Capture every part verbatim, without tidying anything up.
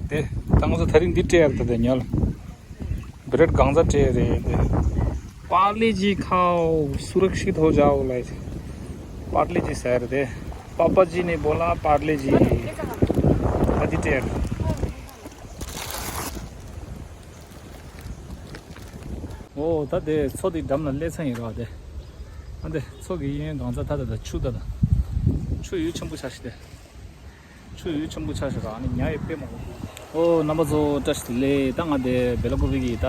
དེ་ད་ང་ཚོ་དེ་རིང་འདི་སྤྲད་ཡར་ད་དེ་ཉལ། བྲེཌ་གང་ཚ་སྤྲད་རེད་དེ། पार्ले जी खाओ, सुरक्षित हो जाओ ལབ། पार्ले जी ཟེར་རེད་དེ། पापा जी ने बोला पार्ले जी। ད་འདི་སྤྲད་ཡར། ཨོ་ད་དེ་མཚོ་དེ་འགྲམ་ལ་སླེབས་ཚར་ཡིན་ར་དེ། ཨ་འདི་མཚོ་གི་གཡས་གཡོན་གང་ཚ་ད་ད་ད་ཆུ་ད་ད། ཆུ་ཡོད་ཆེན་པོ་ཆགས་ཤི་དེ། ཆུ་ཡོད་ཆེན་པོ་ཆགས་ཤག་ཨ་ནི་ཉ་ཡི་དཔེ་མང་པོ། ཨོ་རྣམ་པ་ཚོ་བཀྲ་ཤིས་བདེ་ལེགས། ད་ང་དེ་སྦེ་ལ་ཀོ་བི་གི་ད་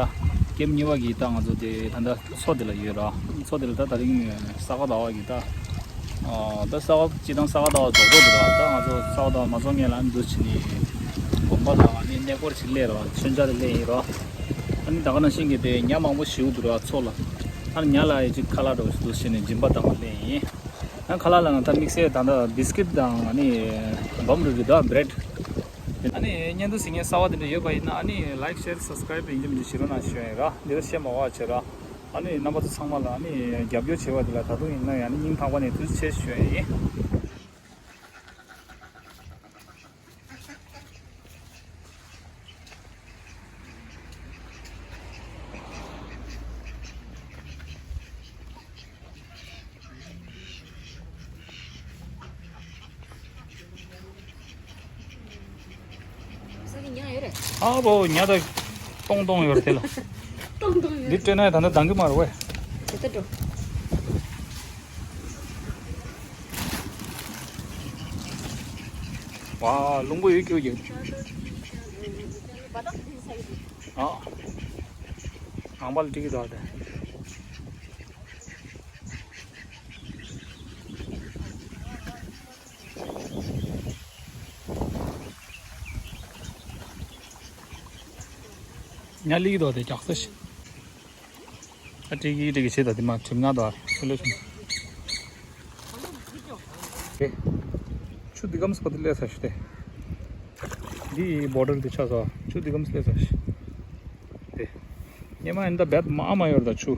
ཀེམ་གཉིས་པ་གི་ད་ང་ཚོ་དེ་ད་ད་མཚོ་དེ་ལ་ཡོད་ར། མཚོ་དེ་ལ་ད་ད་རིང་ས་ག་ཟླ་བ་གི་ད་ཨ་ད་ས་ག་སྤྱི་བཏང་ས་ག་ཟླ་བ་རྫོགས་འགྲོ་འདུག་ར། ད་ང་ཚོ་ས་ག་ཟླ་བ་མ་རྫོགས་སྔོན་ལ་ཨ་ནི་འདུག་བྱས་ནས་དགོན་པ་ལ་ཨ་ནི་གནས་སྐོར་ཅིག་སླེབས་ར། མཆོད་མཇལ་དེ་སླེབས་ཡིན་ར། ཨ་ནི་ད་ག་ནང་བཞིན་གི་དེ་ཉ་མང་པོ་ཞིག་འདུག་ར་མཚོ་ལ། ཨ་ནི་ཉ་ལ་ཡི་ཅིག་ཁ་ལག་འདྲ་བོ་ཞིག་འདུག་བྱས་ནས་སྦྱིན་པ་བཏང་བ་སླེབས་ཡིན། ཡང་ཁ་ལག་ལ་ད་དམིགས་བསལ་ད་ལྟ་བི་སི་ཀིཊ་དང་ཨ་ནི་འབམ་རུ་རེད་ད་བྲེཌ། ཨ་ནི་བརྙན་ཐུང་གཟིགས་མཁན་གསར་པ་དེ་འདྲ་ཡོད་པ་ཡིན་ན་ཨ་ནི་ལའིཀ་ཤེར་སབ་སི་ཀ་རའིབ་ཡིན་གཅིག་མིན་གཅིག་བྱེད་རོགས་གནང་ཞུ་ཡ་ཡིན་ར། འདི་ལ་བཤད་མ་དགོས་པ་བྱེད་ར། ཨ་ནི་རྣམ་པ་ཚོ་ཚང་མ་ལ་ཨ་ནི་རྒྱབ་སྐྱོར་བྱས་པ་དེ་ལ་ད་དུང་ཡིན་ན་ཡང་ཨ་ནི་སྙིང་ཐག་པ་ནས་ཐུགས་རྗེ་ཆེ་ཞུ་ཡ་ཡིན། ཨ་བོ་ཉ་ད་ཏོང་ཏོང་ཡོད་རེད་དེ་ལ། ཏོང་ཏོང་ཡོད། འདི་སྤྲད་ན་ད་ནི་འདང་གི་མ་རེད་བས། དེ་ལྟར་འགྲོ། ཝ། རླུང་བུ་ཡོད་ཀྱོ་ཡོད། ཨ། ངང་པ་ལ་འགྲིག་གི་འདུག་དེ། ཉ་ལི་གི་འདུག་དེ་རྒྱག་ས་ཞིག་ཨ་ཀྲིག་ཀི་ཀྲིག་ཀི་བྱེད་ད་དེ་མ་གྲིམ་ན་ད་ཧེ་ལོ་ཞིག་ཆུ་འདི་གམ་སྤ་ཏི་ལས་ས་ཞིག་དེ། འདི་བོ་ཌར་འདི་ཆ་ས་ཆུ་འདི་གམ་སླེབས་ས་ཞིག་དེ། ཉི་མ་ཡིན་ད་བད་མ་མ་ཡོར་ད་ཆུ།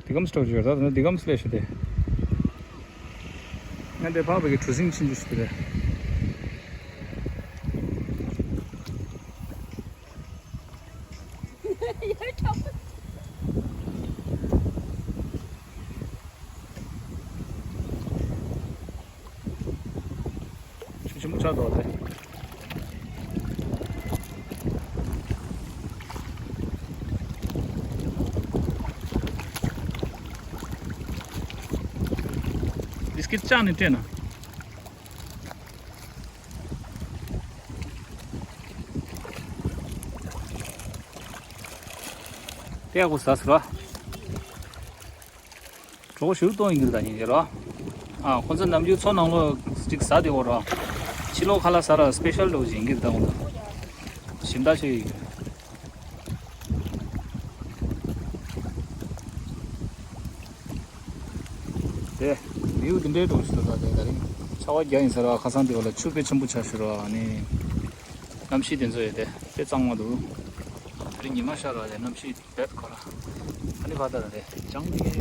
འདི་གམ་སྟོག་ཡོར་ད་འདི་གམ་སླེབས་ཞིག་དེ། ང་འདི་ཕག་པའི་གྲུ་གཟིངས་ཕྱིན་རྒྱུ་ཞིག་དེ། ཆུ་ཆེན་པོ་ཆགས་འདུག་དེ། བི་སི་ཀིཊ་བཅག་ནས་སྤྲད་ན། དེ་ཡག་པོ་ཟ་ཟེར་བ། གྲོགས་ཞུ་གཏོང་ཡིན་གྱི་ད་ཡིན་གྱི་རོ། ཨ་ཁོ་ཚོ་ནམ་རྒྱུན་མཚོ་ནང་ལོགས་གཅིག་ཟ་དེ་འོ་རོ། ཕྱི་ལོགས་ཁ་ལག་ཟ་ར་སི་པེ་ཤལ་འདྲ་བོ་ཞིག་ཡིན་གྱི་ད་འོ། ཞིམ་ད་ཞིག་ཡིན། དེ་བིའུ་འདི་འདྲའི་འདྲ་བོ་ཞིག་འདུག་ད་དེ་ད་རིང་ཆར་པ་རྒྱག་ཡིན་ཟེར་བ་ཁ་སང་དེ་འོ་ལ་ཆུ་དཔེ་ཆེན་པོ་ཆགས་ཤི་རོ་ཨ་ནི། གནམ་གཤིས་དེ་ཚོ་ཡོད་དེ་དཔེ་གཙང་མ་འདུག་ད་རིང་ཉི་མ་ཤར་ར་དེ་གནམ་གཤིས། བེད་ཁོ་ར། ཨ་ནི་བ་ད་ར་རེད། ཅང་ཏི་གེ།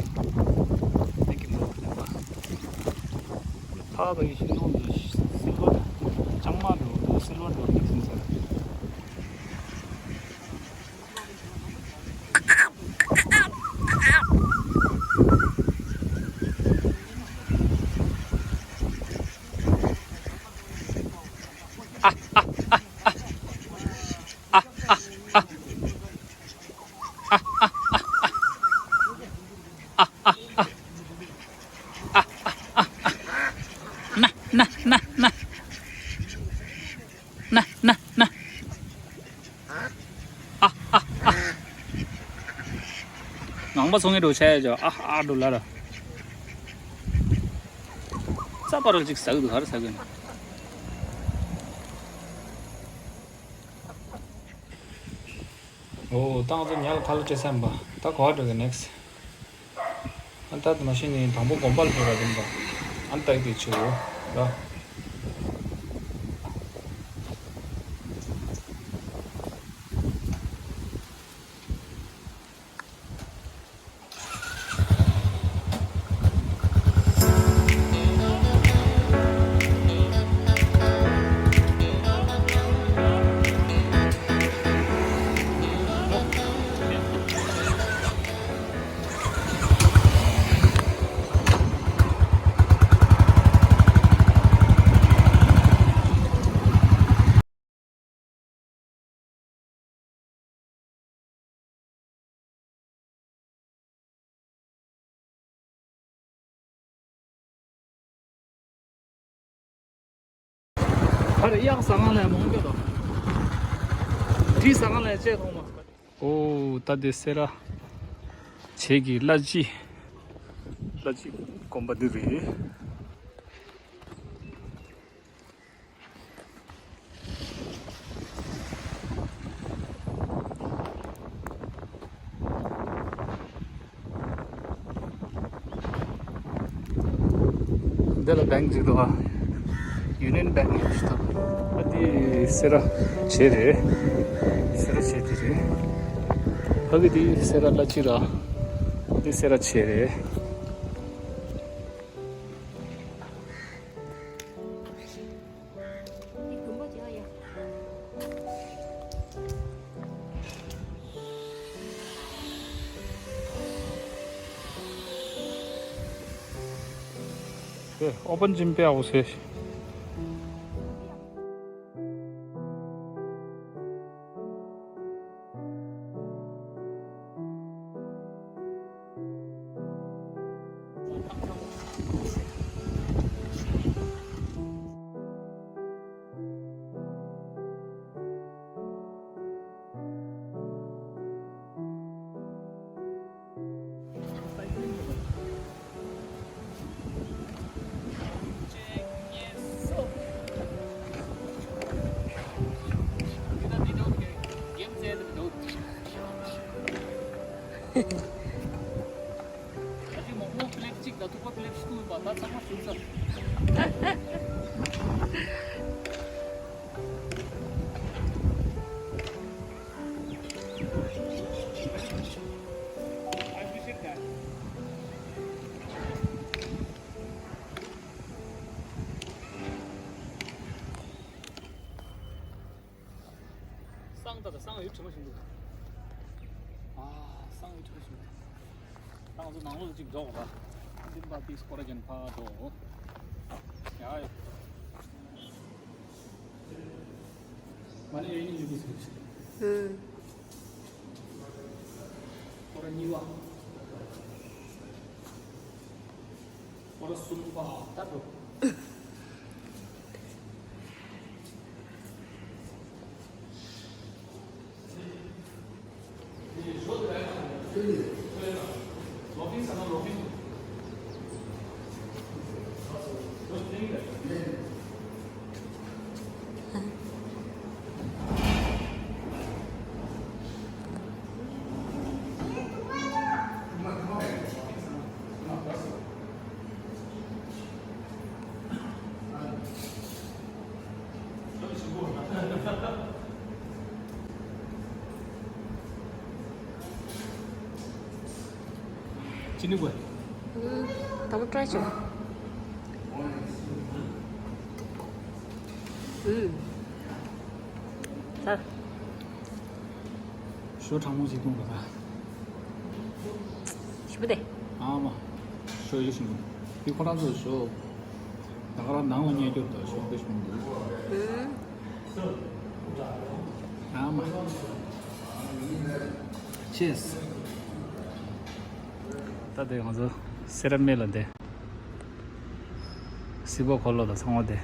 ཏེ་གི་མོ་ར་ལེན་པ། ཕ་བ་གི་ཤིང་སྡོང་འདི་སིལ་བར། ལྕང་མ་འདྲ་བོ་སིལ་བར་འདྲ་བོ་མིག་སིན་ཟེར། ན་ན་ན་ན། ན་ན་ན། ཨ་ཨ་ཨ། ངང་པ་ཚོ་ངའི་འགྲོ་ཆ་ཡ་ཅོ་ཨ་ཨ་འགྲོ་ལ་ར། རྩ་བ་ར་ཅིག་ཟ་གི་འདུག་ཧ་ར་ཟ་གི་ནི། ཨོ་ད་ང་ཚོ་ཉལ་ཁ་ལ་སྤྲད་ས་ཡིན་པ། ད་ག་བ་འགྲོ་གི་ནེགསི། ཨ་ད་མ་གཞི་ནས་དང་པོ་དགོན་པ་ལ་འགྲོ་ར་ཡིན་པ། ཨ་ད་ཡི་དེ་ཆུ་ར། ཨ་རེ་གཡག་ཟ་ཁང་ལ་མང་གི་དོ། གྲི་ཟ་ཁང་ལ་བཅད་ཐོང་མ། ཨོ་ད་དེ་སེ་ར་བྱེས་ཀྱི་གླ་སྤྱི། གླ་སྤྱི་དགོན་པ་འདི་རེད། འདི་ལ་བེང་ཅིག་འདུག་ཨ། ཡུ་ནི་ཡན་བེང་ཡོད་ཤི་ཐོག་ཨ་འདི་སེ་ར་བྱེས་རེད། སེ་ར་བྱེས་འདི་རེད། ཕ་གི་འདི་སེ་ར་གླ་སྤྱི་ར། འདི་སེ་ར་བྱེས་རེད། འདི་དགོན་པ་རྒྱག་ཡ། ཨེ་ཨོ་པན་ཇིམ་པེ་ཨའོ་སེ། ཨ་ཅེ་མོག་མོག་པླེཊ་གཅིག་དང་ཐུག་པ་པླེཊ་གཅིག་བཏུངས་པ་ད་ཚང་མ་ཞུགས་ཚར། སང་ད་ད་སང་ཡུལ་དྲི་མ་ཞིག་འདུག་ཨ་སང་ཡུལ་དྲི་མ་ཞིག་འདུག་ད་ང་ཚོ་ནང་ལོགས་ཅིག་འགྲོ་དགོས་ར། འདི་པ་ཏིས་སྐོར་རྒྱན་ཕ་འགྲོ། ཡ་ཡ། མ་ནི་ཡོད་ཉིན་ཡོད་དུས་ཟེར། ཨུ། སྐོར་གཉིས་པ། སྐོར་གསུམ་པ་ད་འགྲོ། ཅི་ནུས་པ། ད་མོ་ཀྲའི་བྱོས། ཨུ། ད། ཞོ་གྲང་མོ་ཞིག་བཏུང་དགོས་ད། ཞི་བ་དེ། ཨ་མ། ཞོ་ཡོད་ཞིག་འདུག་འདི་ཁོ་རང་ཚོ་ཞོ། ད་ག་རང་ནང་ལ་ཉལ་རྒྱུ་དང་ཞོ་དཔེ་ཞིག་འདུག་ཨུ། ཨ་མ། ཅེས། ད་དེ་ང་ཚོ་སེ་ར་སྨད་ལ་འདི། སི་པོ་འཁོར་ལོ་དང་ཚང་མ་དེ།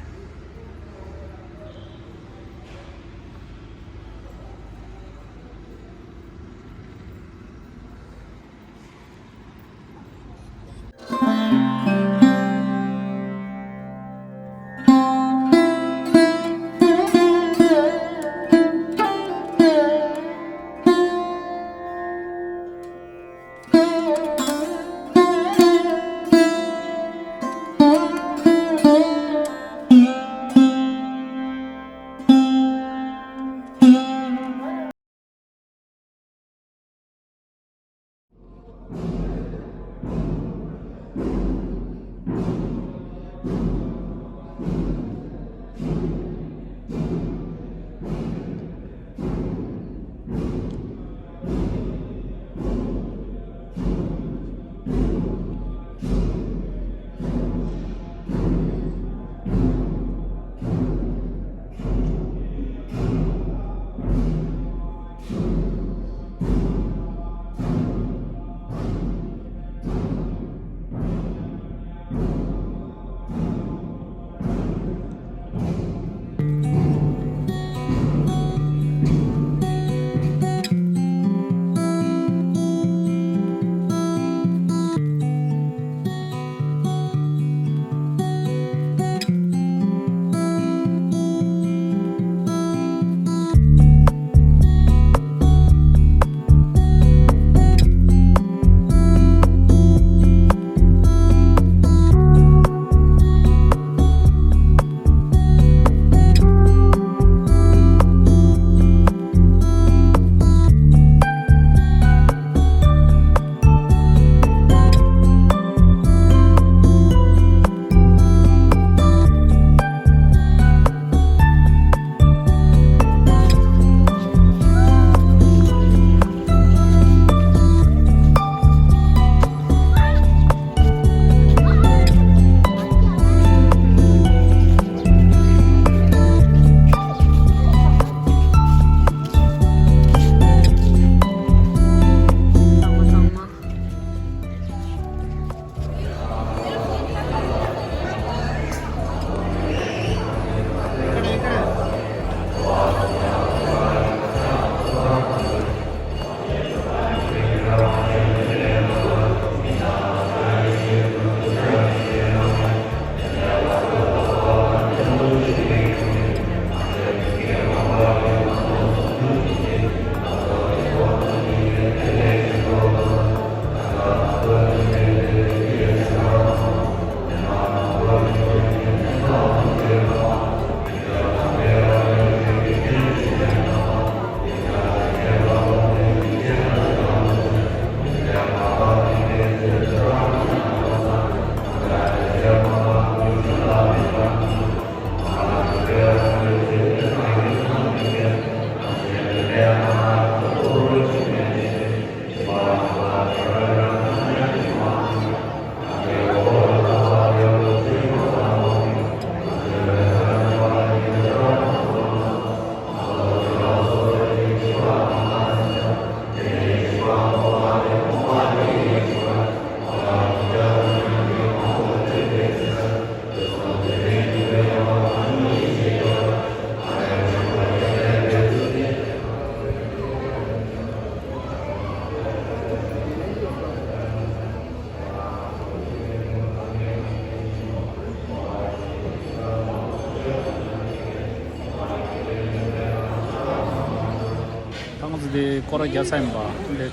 དེ་སྐོར་ར་རྒྱག་ཚར་ཡིན་པ། དེ་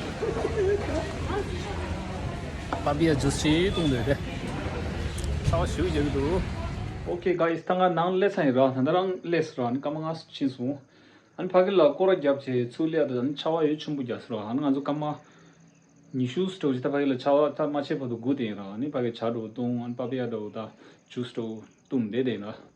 པ་པི་ཡ་ཇུས་ཅིག་བཏུང་འདོད་དེ། ཚ་བ་ཞུ་རྒྱག་གི་འདུག Okay guys, ད་ང་ནང་སླེབས་ཚར་ཡིན་ར། ད་ལྟ་རང་སླེབས་སོང་ར། ཨ་ནི་སྐར་མ་ལྔ་ཕྱིན་སོང་། ཨ་ནི་ཕ་གི་ལ་སྐོར་ར་རྒྱབ་བྱས་ཚུར་སླེབས་ཡ་དང་ཨ་ནི་ཆར་པ་ཡོད་ཆེན་པོ་རྒྱག་སོང་ར། ཨ་ནི་ང་ཚོ་སྐར་མ་ཉི་ཤུ་སྤྲོ་ཅིག་ད་ཕ་གི་ལ་ཆར་པ་ད་མ་ཆད་བར་དུ་སྒུག་བསྡད་ཡིན་ར། ཨ་ནི་ཕ་གི་ཇ་འདྲ་བོ་བཏུང་། ཨ་ནི་པ་པི་ཡ་འདྲ་བོ་དང་ཇུས་འདྲ་བོ་བཏུང་བསྡད་བསྡད་ཡིན་ར།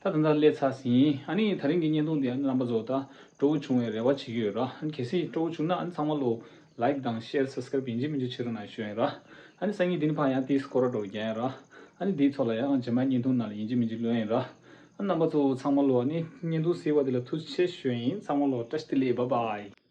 ད་ད་ལྟ་སླེབས་ཚར་ཟིན། ཨ་ནི་ད་རིང་གི་བརྙན་ཐུང་འདི་ཨ་ནི་རྣམ་པ་ཚོ་ད་སྤྲོ་པོ་བྱུང་བའི་རེ་བ་བྱེད་ཀྱི་ཡོད་ར། ཨ་ནི་གལ་སྲིད་སྤྲོ་པོ་བྱུང་ན་ཨ་ནི་ཚང་མ་ལོ་ལའིཀ་དང་ཤེར་སབ་སི་ཀ་རའིབ་ཡིན་གཅིག་མིན་གཅིག་བྱེད་རོགས་གནང་ཞུ་ཡིན་ར། ཨ་ནི་སང་ཉིན་འདི་ནས་ཕར་ཡང་ཏིས་སྐོར་ར་འདྲ་བོ་རྒྱག་ཡིན་ར། ཨ་ནི་འདིའི་ཐོག་ལ་ཡང་རྗེས་མའི་བརྙན་ཐུང་ནང་ལ་ཡིན་གཅིག་མིན་གཅིག་ལོན་ཡིན་ར། ཨ་ནི་རྣམ་པ་ཚོ་ཚང་མ་ལོ་ཨ་ནི་བརྙན་ཐུང་གཟིགས་པ་འདི་ལ་ཐུགས་རྗེ་ཆེ་ཞུ་ཡིན། ཚང་མ་ལོ་བཀྲ་ཤིས་བདེ་ལེགས། བཱའི་བཱའི།